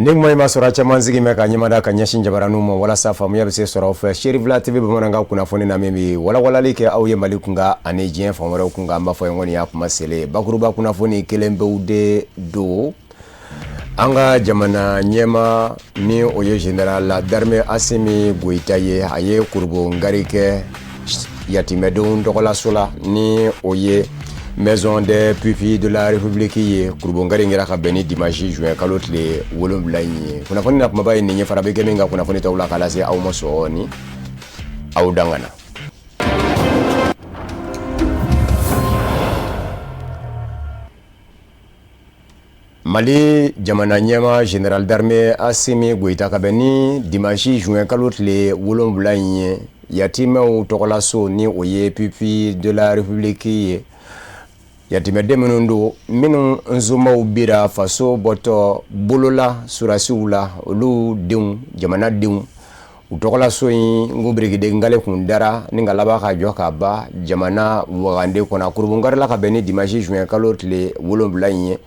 Ni kuma in ma sɔrɔ caman sigi mɛn ka ɲɛmada ka ɲɛsin jabaraninw ma walasa faamuya bɛ se sɔrɔ aw fɛ Serifila TV bamanankan kunnafoni na min bɛ walawalali kɛ aw ye Mali kunkan ani diɲɛ fan wɛrɛw kunkan. An b'a fɔ ye kɔni y'a kuma selen bakuruba kunnafoni kelen pewu de don. An ka jamana ɲɛmaa ni o ye général d'armée Asimi Goyita ye, a ye kurubongari kɛ yatimɛdenw tɔgɔlaso la ni o ye maison des pupilles de la République ye. Kurubongari kɛra ka bɛn ni dimanche juin kalo tile 7 in ye. Kunnafoni na kumaba ye nin ye, fara bɛ kɛ min ka kunnafoni tɔw la k'a lase aw ma sɔɔni, aw dangana. Mali jamana ɲɛmaa général d'armée Asimi Goyita ka bɛn ni dimanche juin kalo tile 7 in ye, yatimɛw tɔgɔlaso ni o ye pupilles de la République ye, yatimɛden minnu don minnu nsomaw bira faso bɔtɔ bolola surasiw la, olu denw, jamana denw, u tɔgɔlaso in ko birikiden gale kun dara ni ka laban ka jɔ ka ban jamana wagande kɔnɔ. Kurubonkarila ka bɛn ni dimanche juin kalo tile 7 in ye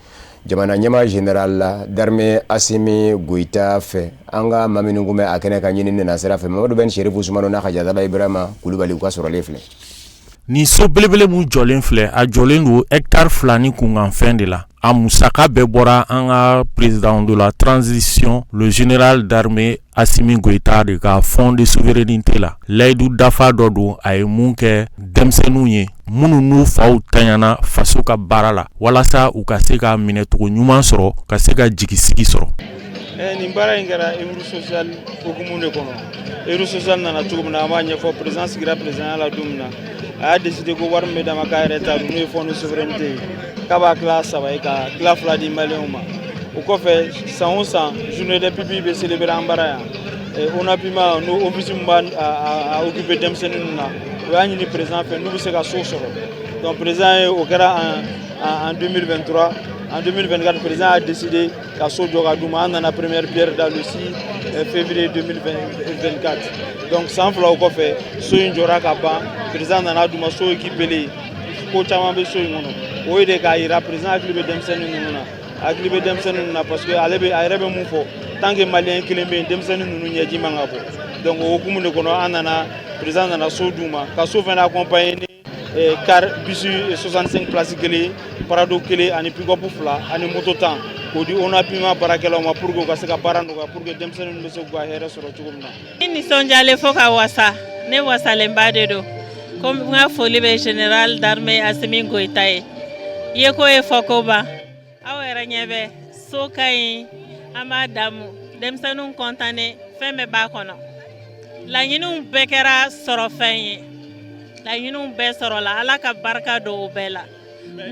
jamana ɲɛmaa général d'armée Asimi Goyita fɛ. An ka maa minnu kun bɛ a kɛnɛ kan ɲinini na sira fɛ, Mamadu Ben Serifu Sumano n'a ka jatala Ibrahima Kulubali, u ka sɔrɔlen filɛ. Nin so belebele mun jɔlen filɛ, a jɔlen don hectare 2 ni kunkanfɛn de la. A musaka bɛɛ bɔra an ka président de la transition, le général d'armée Asimi Goyita de ka fonds de souveraineté la. Layidu dafa dɔ don a ye mun kɛ denmisɛnninw ye minnu n'u faw tanyana faso ka baara la, walasa u ka se ka minɛcogo ɲuman sɔrɔ, ka se ka jigisigi sɔrɔ. Nin baara in kɛra œuvre sociale hukumu de kɔnɔ. Œuvre sociale nana cogo min na, an b'a ɲɛfɔ. Président sigira présidentya la don min na, a y'a décidé ko wari min bɛ d'a ma k'a yɛrɛ ta don, n'o ye fonds de souveraineté ye, k'a b'a tila saba ye, ka tila fila di maliyɛnw ma. O kɔfɛ, san o san, journée des pupilles bɛ célébrer an bara yan. ONAPIMA, n'o office min b'a a occupé denmisɛnnin ninnu na, o y'a ɲini président fɛ n'u bɛ se ka so sɔrɔ. Donc président ye o kɛra en 2023. En 2024, président a décidé ka so jɔ ka d'u ma. An nana première pierre da le 6 février 2024. Donc san 2 o kɔfɛ, so in jɔra ka ban, président nana d'u ma. So équipé, ko caman bɛ so in kɔnɔ. O ye de k'a yira président hakili bɛ denmisɛnnin ninnu na, hakili bɛ denmisɛnnin ninnu na, parce que ale bɛ a yɛrɛ bɛ mun fɔ, tant que maliyɛn kelen bɛ yen, denmisɛnnin ninnu ɲɛji man ka bɔ. Donc o hukumu de kɔnɔ, an nana, président nana so d'u ma, ka so fana accompagner ni car bus 65 place kelen, Prado kelen ani pick-up fila ani moto 10, k'o di ONAPIMA baarakɛlaw ma pour que u ka se ka baara nɔgɔya, pour que denmisɛnnin bɛ se k'u ka hɛrɛ sɔrɔ cogo min na. Ne nisɔndiyalen fo ka wasa, ne wasalenba de don. Ko n ka foli bɛ général d'armée Asimi Goyita ye. I ye ko ye fɔ ko ban, aw yɛrɛ ɲɛ bɛ so ka ɲi, an b'a damu, denmisɛnninw kɔntannen, fɛn bɛɛ b'a kɔnɔ. Laɲiniw bɛɛ kɛra sɔrɔfɛn ye, laɲiniw bɛɛ sɔrɔla. Ala ka barika don o bɛɛ la.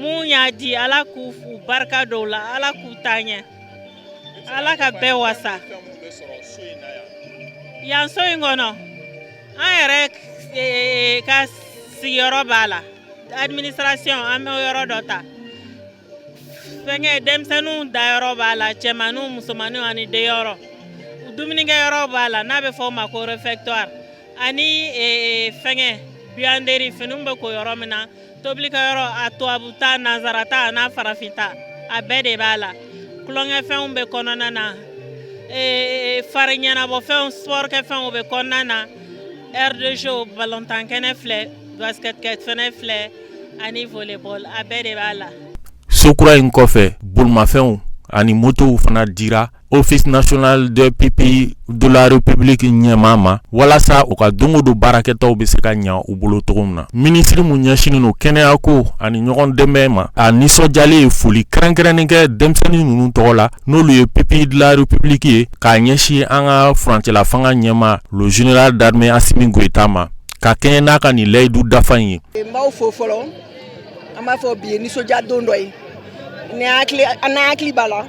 Mun y'a di, Ala k'u barika don o la, Ala k'u taa ɲɛ, Ala ka bɛɛ wasa. Yan so in kɔnɔ, an yɛrɛ ka sigiyɔrɔ b'a la, administration, an bɛ yɔrɔ dɔ ta, fɛnkɛ denmisɛnninw dayɔrɔ b'a la, cɛmaninw, musomaninw ani denyɔrɔ, dumunikɛyɔrɔ b'a la n'a bɛ fɔ o ma ko réfectoire, ani fɛnkɛ buanderie, finiw bɛ ko yɔrɔ min na, tobilikɛyɔrɔ, a tubabu ta, nanzara ta, a n'a farafin ta, a bɛɛ de b'a la. Tulonkɛfɛnw bɛ kɔnɔna na, fari ɲɛnabɔfɛnw, sport kɛfɛnw bɛ kɔnɔna na, aire de jeu, balontan kɛnɛ filɛ, basket kɛnɛ filɛ ani volleyball, a bɛɛ de b'a la. So kura in kɔfɛ, bolimafɛnw ani motow fana dira Office national des pupilles de la République ɲɛmaa ma, walasa u ka don o don baarakɛtaw bɛ se ka ɲa u bolo cogo min na. Minisiri mun ɲɛsinnen don kɛnɛyako ani ɲɔgɔn dɛmɛ ma, a nisɔndiyalen ye foli kɛrɛnkɛrɛnnen kɛ denmisɛnnin ninnu tɔgɔ la, n'olu ye pupilles de la République ye, k'a ɲɛsin an ka furancɛla fanga ɲɛmaa, le général d'armée Asimi Goyita ma, ka kɛɲɛ n'a ka nin layidu dafa in ye. N b'aw fo fɔlɔ. An b'a fɔ bi ye nisɔndiya don dɔ ye. Ni hakili, an hakili b'a la,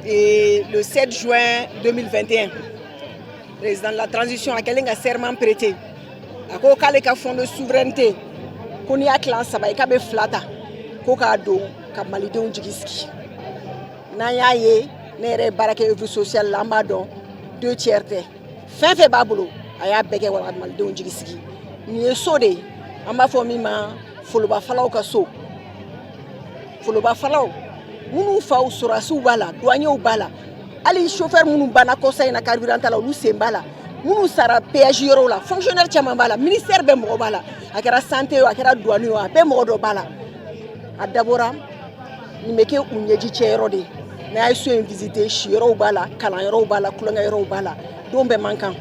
le 7 juin 2021, président de la transition a kɛlen ka serment prêté, a ko k'ale ka fonds de souveraineté, ko n'i y'a tilan saba ye, k'a bɛ fila ta ko k'a don ka malidenw jigi sigi. N'an y'a ye, ne yɛrɛ ye baara kɛ œuvre sociale la, an b'a dɔn deux tiers tɛ. Fɛn fɛn b'a bolo, a y'a bɛɛ kɛ wa ka malidenw jigi sigi. Nin ye so de ye, an b'a fɔ min ma folobafalaw ka so. Folobafalaw minnu faw sɔrɔdasiw b'a la, douaniers b'a la, Hali chauffeur minnu banna kɔsa in na carburant ta la, olu sen b'a la. Minnu sara péage yɔrɔw la, fonctionnaire caman b'a la, ministère bɛɛ mɔgɔ b'a la, a kɛra santé o, a kɛra douane o, a bɛɛ mɔgɔ dɔ b'a la. A dabɔra nin bɛ kɛ u ɲɛji cɛyɔrɔ de ye. N'a ye so in visiter, siyɔrɔw b'a la, kalanyɔrɔw b'a la, tulonkɛyɔrɔw b'a la. Don bɛɛ man kan,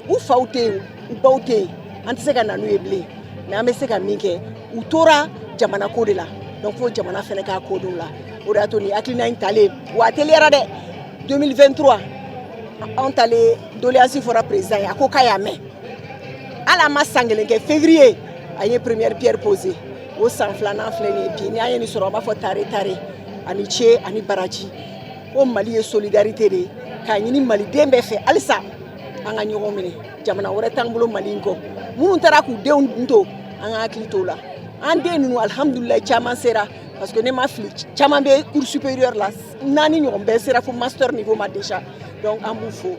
u faw tɛ yen, u baw tɛ yen, an tɛ se ka na n'u ye bilen, mais an bɛ se ka min kɛ, u tora jamana ko de la. Donc fo jamana fana k'a ko don la. O de y'a to nin hakilina in talen wa, a teliyara dɛ. 2023 anw talen, doléance fɔra président ye, a ko k'a y'a mɛn. Hali a ma san kelen kɛ, février a ye première pierre posée. O san filanan filɛ nin ye bi. Ni an ye nin sɔrɔ, an b'a fɔ tare tare ani ce ani baraji. Ko Mali ye solidarité de ye, k'a ɲini maliden bɛɛ fɛ halisa an ka ɲɔgɔn minɛ. Jamana wɛrɛ t'an bolo Mali in kɔ. Minnu taara k'u denw to, an ka hakili t'o la. An den ninnu, alihamudulilayi, caman sera, parce que ne ma fili, caman bɛ cours supérieur la, naani ɲɔgɔn bɛɛ sera fo master niveau ma déjà. Donc an b'u fo.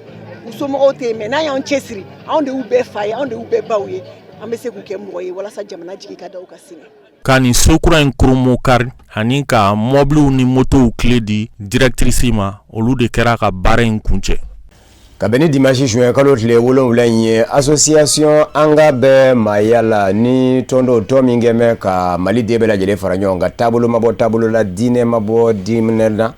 U somɔgɔw tɛ yen, mais n'an y'an cɛsiri, anw de y'u bɛɛ fa ye, anw de y'u bɛɛ baw ye, an bɛ se k'u kɛ mɔgɔ ye walasa jamana jigi ka da u ka sini. Ka nin so kura in kurunbonkari ani ka mɔbiliw ni motow clé di directrice ma, olu de kɛra ka baara in kuncɛ. Kabini dimanche juin kalo tile 7 in ye, association An ka bɛn maaya la, ni tɔn dɔw, tɔn min kɛn bɛ ka Mali den bɛɛ lajɛlen fara ɲɔgɔn kan, taabolo ma bɔ taabolo la, diinɛ ma bɔ diinɛ la,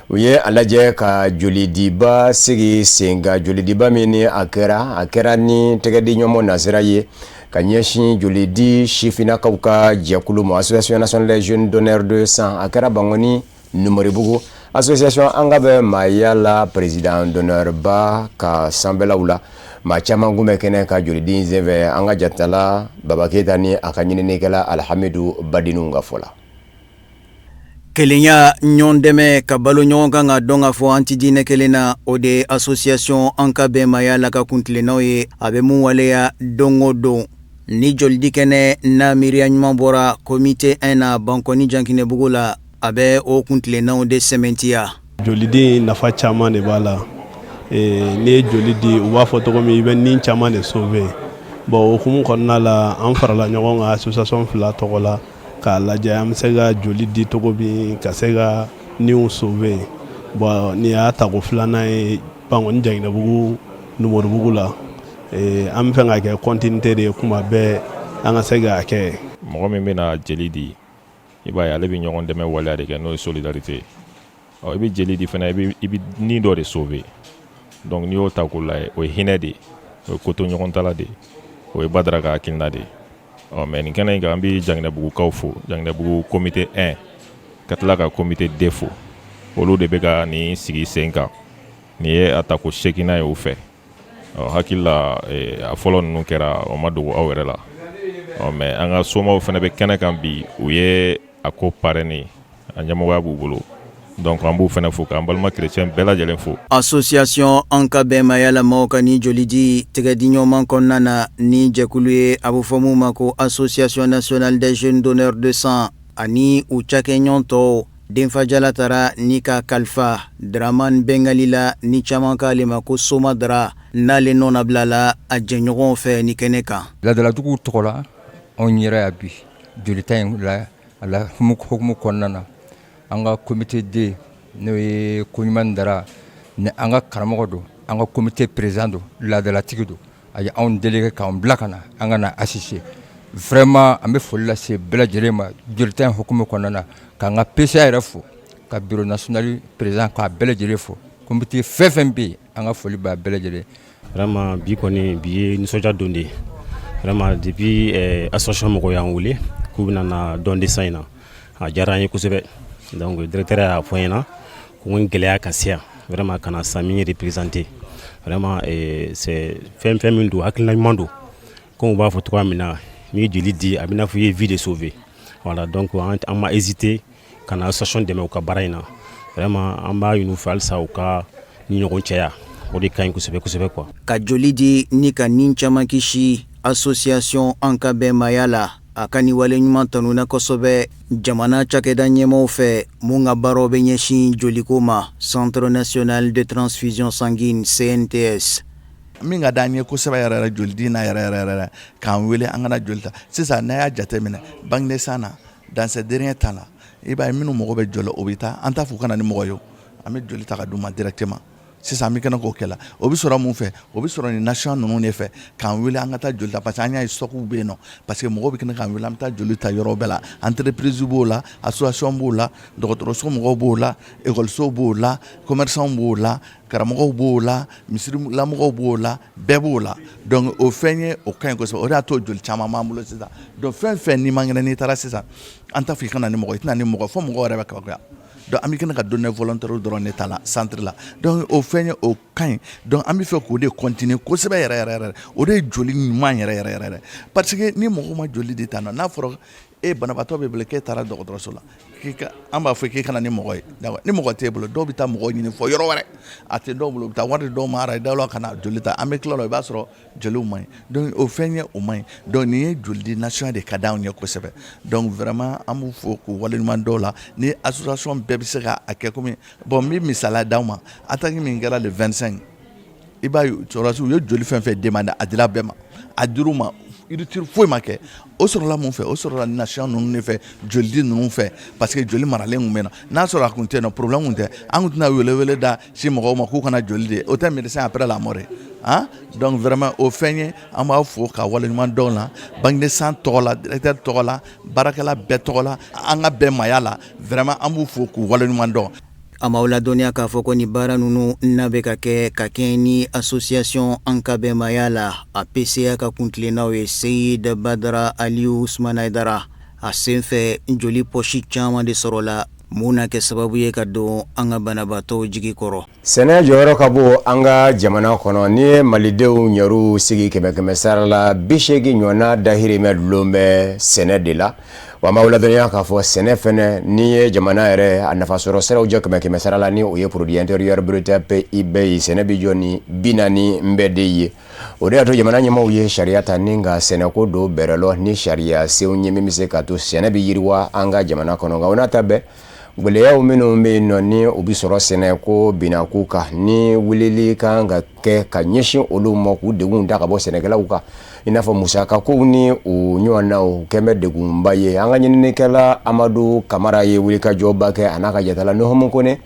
u ye a lajɛ ka jolidiba sigi sen kan. Jolidiba min ni a kɛra ni tɛgɛdiɲɔgɔnma nasira ye ka ɲɛsin jolidi sifinnakaw ka jɛkulu ma, Association nationale des jeunes donneurs de sang. A kɛra Bankɔni Numoribugu, association An ka bɛn maaya la président d'honneur ba ka sanfɛlaw la. Maa caman kun bɛ kɛnɛ ka jolidi in senfɛ. An ka jatala Baba Keyita ni a ka ɲininikɛla Alihamidu Badinu ka fɔ la. Kelenya, ɲɔgɔn dɛmɛ, ka balo ɲɔgɔn kan, ka dɔn ka fɔ an tɛ diinɛ kelen na, o de ye association An ka bɛn maaya la ka kuntilennaw ye. A bɛ mun waleya don o don ni jolidi kɛnɛ n'a miiriya ɲuman bɔra comité 1 na Bankɔni Jankinɛbugu la, a bɛ o kuntilennaw de sɛmɛntiya. Jolidi nafa caman de b'a la. N'i ye joli di, u b'a fɔ cogo min, i bɛ ni caman de sauver. Bon, o hukumu kɔnɔna la, an farala ɲɔgɔn kan association fila tɔgɔ la k'a lajɛ an bɛ se ka joli di cogo min ka se ka niw sauver. Bon, nin y'a tako filanan ye Bankɔni Janginɛbugu Numoribugu la. An bɛ fɛ ka kɛ continuité de ye, kuma bɛɛ an ka se k'a kɛ. Mɔgɔ min bɛna jeli di, i b'a ye ale bɛ ɲɔgɔn dɛmɛ waleya de kɛ, n'o ye solidarité ye. Ɔ, i bɛ jeli di fana, i bɛ ni dɔ de sauver. Donc n'i y'o ta k'o lajɛ, o ye hinɛ de ye, o ye koto ɲɔgɔn tala de ye, o ye Badara ka hakilina de ye. Ɔ, mais nin kɛnɛ in kan, an bɛ Janginɛbugukaw fo, Janginɛbugu comité 1, ka tila ka comité 2 fo. Olu de bɛ ka nin sigi sen kan. Nin ye a tako 8nan ye u fɛ. Ɔ, hakili la, a fɔlɔ ninnu kɛra, o ma dogo aw yɛrɛ la. Ɔ, mais an ka somaw fana bɛ kɛnɛ kan bi, u ye a ko parrainer, a ɲɛmɔgɔya b'u bolo. Donc an b'u fana fo, k'an balima chrétien bɛɛ lajɛlen fo. Association An ka bɛn maaya la maaw ka ni jolidi tɛgɛdiɲɔgɔnma kɔnɔna na, ni jɛkulu ye a bɛ fɔ mun ma ko Association nationale des jeunes donneurs de sang ani u cakɛɲɔgɔn tɔw, Denfajala taara ni ka kalifa Dramane Bengali la, ni caman k'ale ma ko Soma Dra, n'ale nɔ la a jɛɲɔgɔnw fɛ ni kɛnɛ kan. Ladalatigiw tɔgɔ la, anw yɛrɛ ya bi jolita in la, a la hukumu kɔnɔna na, an ka comité 2, n'o ye Koɲuman Dara ni an ka karamɔgɔ don, an ka comité président don, laadalatigi don, a ye anw délégué k'an bila ka na an ka na assister. Vraiment, an bɛ foli lase bɛɛ lajɛlen ma jolita in hukumu kɔnɔna na, k'an ka PCA yɛrɛ fo, ka bureau national président k'a bɛɛ lajɛlen fo, comité fɛn fɛn bɛ yen, an ka foli b'a bɛɛ lajɛlen. Vraiment, bi kɔni, bi ye nisɔndiya don de ye. Vraiment, depuis association mɔgɔw y'an wele k'u bɛna na don de sang in na, a diyara an ye kosɛbɛ. Donc directeur y'a fɔ n ɲɛna ko n gɛlɛya ka se yan vraiment ka na Sami représenter. Vraiment, c'est fɛn fɛn min don, hakilina ɲuman don. Comme u b'a fɔ cogoya min na, n'i ye joli di, a bɛ n'a fɔ i ye vie de sauver. Voilà, donc an ma hésité ka na association dɛmɛ u ka baara in na. Vraiment, an b'a ɲini u fɛ halisa u ka ni ɲɔgɔn cɛya, o de ka ɲi kosɛbɛ kosɛbɛ quoi. Ka joli di ni ka nin caman kisi, association An ka bɛn maaya la a ka nin wale ɲuman tanuna kosɛbɛ jamana cakɛda ɲɛmaw fɛ, mun ka baaraw bɛ ɲɛsin joliko ma, Centre national de transfusion sanguine, CNTS. Min ka d'an ye kosɛbɛ yɛrɛ yɛrɛ jolidi na yɛrɛ yɛrɛ yɛrɛ, k'an wele an kana joli ta. Sisan n'a y'a jateminɛ, banque de sang na, dans ces derniers temps là, i b'a ye minnu mago bɛ joli, o bɛ taa, an t'a fɔ u ka na ni mɔgɔ ye, an bɛ joli ta ka d'u ma directement. Sisan an bɛ kɛnɛ k'o kɛ la. O bɛ sɔrɔ mun fɛ? O bɛ sɔrɔ ni nation ninnu de fɛ, k'an wele an ka taa joli ta, parce que an y'a ye stock bɛ yen nɔ, parce que mɔgɔw bɛ kɛnɛ k'an wele, an bɛ taa joli ta yɔrɔ bɛɛ la. Entreprise b'o la, association b'o la, dɔgɔtɔrɔso mɔgɔw b'o la, ekɔliso b'o la, commerçant b'o la, karamɔgɔw b'o la, misirilamɔgɔw b'o la, bɛɛ b'o la. Donc o fɛn ye, o ka ɲi kosɛbɛ. O de y'a to joli caman b'an bolo sisan. Donc fɛn fɛn n'i man kɛnɛ, n'i taara sisan, an t'a fɔ i ka na ni mɔgɔ, i tɛna ni mɔgɔ fo mɔgɔ yɛrɛ bɛ kabakoya. Donc an bɛ kɛnɛ ka donneur volontaire dɔrɔn de ta la centre la. Donc o fɛn ye, o ka ɲi. Donc an bɛ fɛ k'o de continuer kosɛbɛ yɛrɛ yɛrɛ yɛrɛ. O de ye joli ɲuman yɛrɛ yɛrɛ yɛrɛ, parce que ni mɔgɔw ma joli di tan nɔ, n'a fɔra e banabaatɔ bɛ bolo k'e taara dɔgɔtɔrɔso la, k'i ka, an b'a fɔ k'e ka na ni mɔgɔ ye, ni mɔgɔ t'e bolo, dɔw bɛ taa mɔgɔ ɲini fɔ yɔrɔ wɛrɛ, a tɛ dɔw bolo, u bɛ taa wari di dɔw ma arajo la ka na joli ta. An bɛ tila la, i b'a sɔrɔ joliw man ɲi. Donc o fɛn ye, o man ɲi. Donc nin ye joli di nation de ka d'anw ye kosɛbɛ. Donc vraiment an b'u fo k'u waleɲuman dɔw la. Ni association bɛɛ bɛ se ka a kɛ komi bon, n bɛ misaliya d'aw ma. Attaque min kɛra le 25, i b'a ye sɔrɔdasiw u ye joli fɛn fɛn demandé, a dira bɛɛ ma, a dir'u ma, rupture foyi ma kɛ. O sɔrɔla mun fɛ? O sɔrɔla nation ninnu de fɛ, jolidi ninnu fɛ, parce que joli maralen tun bɛ na. N'a sɔrɔ a tun tɛ yen nɔ, problème tun tɛ, an tun tɛna wele wele da si mɔgɔw ma k'u kana joli de. O tɛ médecin après la mort ye, hein. Donc vraiment o fɛn ye, an b'a fo ka waleɲuman dɔn la, banque de sang tɔgɔ la, directeur tɔgɔ la, baarakɛla bɛɛ tɔgɔ la, an ka bɛɛ maaya la. Vraiment an b'u fo k'u waleɲuman dɔn. A m'aw ladɔnniya k'a fɔ ko nin baara ninnu n'a bɛ ka kɛ ka kɛɲɛ ni association an ka bɛnmaya la, a PCA ka kuntilennaw ye Seyid Badara Aliyu Usumana Hayidara. A senfɛ, joli pɔsi caman de sɔrɔla mun na kɛ sababu ye ka don an ka banabaatɔw jigi kɔrɔ. Sɛnɛ jɔyɔrɔ ka bon an ka jamana kɔnɔ. N'i ye malidenw ɲɛru sigi kɛmɛ kɛmɛ sara la, 80 ɲɔgɔnna dahirimɛ dulon bɛ sɛnɛ de la. Wa an b'aw ladɔnniya k'a fɔ sɛnɛ fɛnɛ, n'i ye jamana yɛrɛ a nafasɔrɔ siraw jɔ kɛmɛ kɛmɛ sara la, ni o ye produit intérieur brut PIB ye, sɛnɛ bɛ jɔ ni 40 bɛɛ de ye. O de y'a to jamana ɲɛmaaw ye sariya ta ni ka sɛnɛko don bɛrɛlɔ ni sariya senw ye min bɛ se ka to sɛnɛ bɛ yiriwa an ka jamana kɔnɔ. Nka o n'a ta bɛɛ, gɛlɛyaw minnu bɛ yen nɔ ni u bɛ sɔrɔ sɛnɛko binako kan, ni wulili kan ka kɛ ka ɲɛsin olu ma k'u degun ta ka bɔ sɛnɛkɛlaw kan, i n'a fɔ musakakow ni o ɲɔgɔnnaw kɛn bɛ degunba ye. An ka ɲininikɛla Amadu Kamara ye wulikajɔba kɛ, a n'a ka jatala Nuhumu Kone,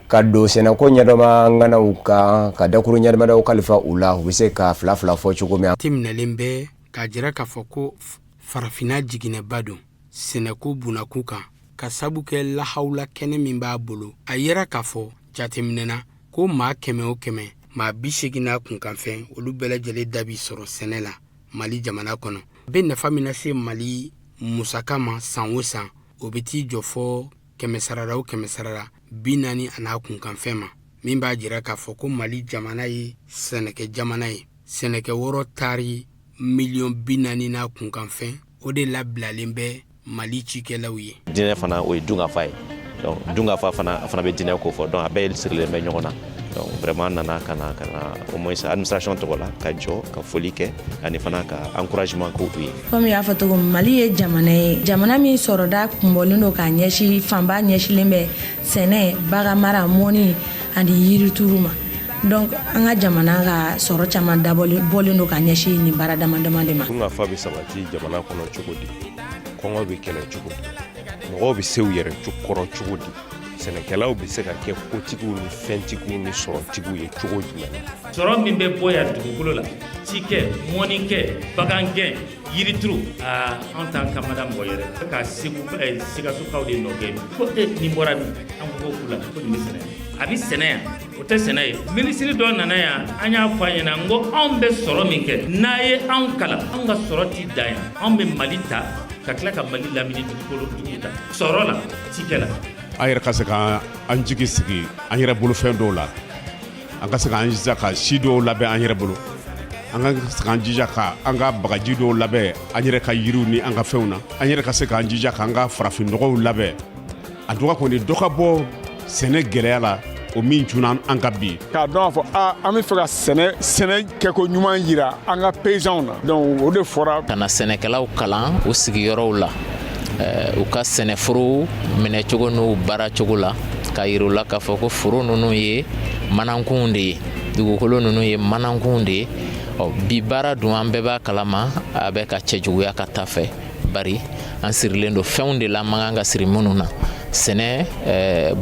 ka don sɛnɛko ɲɛdɔnba ŋanaw kan, ka dakuru ɲɛdɔnbadaw kalifa u la, u bɛ se ka fila fila fɔ cogo min. Minɛlen bɛ k'a jira k'a fɔ ko farafinna jiginɛba don sɛnɛko bunakun kan, ka sabu kɛ lahawula kɛnɛ min b'a bolo. A yera k'a fɔ jateminɛna ko maa 100 o 100, maa 80 n'a kunkanfɛn, olu bɛɛ lajɛlen da bi sɔrɔ sɛnɛ la Mali jamana kɔnɔ. A bɛ nafa min lase Mali musaka ma san o san, o bɛ t'i jɔ fɔ kɛmɛ sarada o kɛmɛ sarada 40 a n'a kunkanfɛn ma, min b'a jira k'a fɔ ko Mali jamana ye sɛnɛkɛ jamana ye. Sɛnɛkɛ wɔrɔ taari miliyɔn 40 n'a kunkanfɛn, o de labilalen bɛ Mali cikɛlaw ye. Diinɛ fana, o ye dunkafa ye. Donc dunkafa fana, a fana bɛ diinɛ ko fɔ. Donc a bɛɛ sirilen bɛ ɲɔgɔn na. Donc vraiment nana ka na au moins administration tɔgɔ la, ka jɔ ka foli kɛ ani fana ka encouragement k'u ye. Komi y'a fɔ cogo min, Mali ye jamana ye, jamana min sɔrɔda kunbɔlen don k'a ɲɛsin, fanba ɲɛsilen bɛ sɛnɛ, bagan mara, mɔni ani yirituru ma. Donc an ka jamana ka sɔrɔ caman dabɔlen bɔlen don ka ɲɛsin nin baara dama dama de ma. Dunkafa bɛ sabati jamana kɔnɔ cogo di? Kɔngɔ bɛ kɛlɛ cogo di? Mɔgɔw bɛ se u yɛrɛ kɔrɔ cogo di? Sɛnɛkɛlaw bɛ se ka kɛ kotigiw ni fɛntigiw ni sɔrɔtigiw ye cogo jumɛn na? Sɔrɔ min bɛ bɔ yan dugukolo la, cikɛ, mɔnikɛ, bagangɛn, yirituru, aa, anw t'an kamada mɔgɔ yɛrɛ ka Segu, Sikasokaw de nɔ gɛn ko e nin bɔra min? An ko k'u la ko nin bɛ sɛnɛ, a bɛ sɛnɛ yan, o tɛ sɛnɛ ye. Minisiri dɔ nana yan, an y'a fɔ a ɲɛna n ko anw bɛ sɔrɔ min kɛ, n'a ye anw kalan, anw ka sɔrɔ ti dan yan. Anw bɛ Mali ta ka tila ka Mali lamini dugukolo dugu ta sɔrɔ la, cikɛ la. An yɛrɛ ka se ka an jigi sigi an yɛrɛ bolofɛn dɔw la, an ka se k'an jija ka si dɔw labɛn an yɛrɛ bolo, an ka se k'an jija ka an ka bagaji dɔw labɛn an yɛrɛ ka yiriw ni an ka fɛnw na, an yɛrɛ ka se k'an jija k'an ka farafinnɔgɔw labɛn. En tout cas kɔni, dɔ ka bɔ sɛnɛ gɛlɛya la, o min cunna an ka bi. K'a dɔn k'a fɔ a an bɛ fɛ ka sɛnɛ kɛko ɲuman yira an ka paysanw na, donc o de fɔra. Ka na sɛnɛkɛlaw kalan u sigiyɔrɔw la, u ka sɛnɛforo minɛcogo n'u baaracogo la, ka yir'u la k'a fɔ ko foro ninnu ye manankunw de ye, dugukolo ninnu ye manankunw de ye. Ɔ bi baara dun, an bɛɛ b'a kalama, a bɛ ka cɛjuguya ka taa fɛ, bari an sirilen don fɛnw de la, man kan ka siri minnu na. sɛnɛ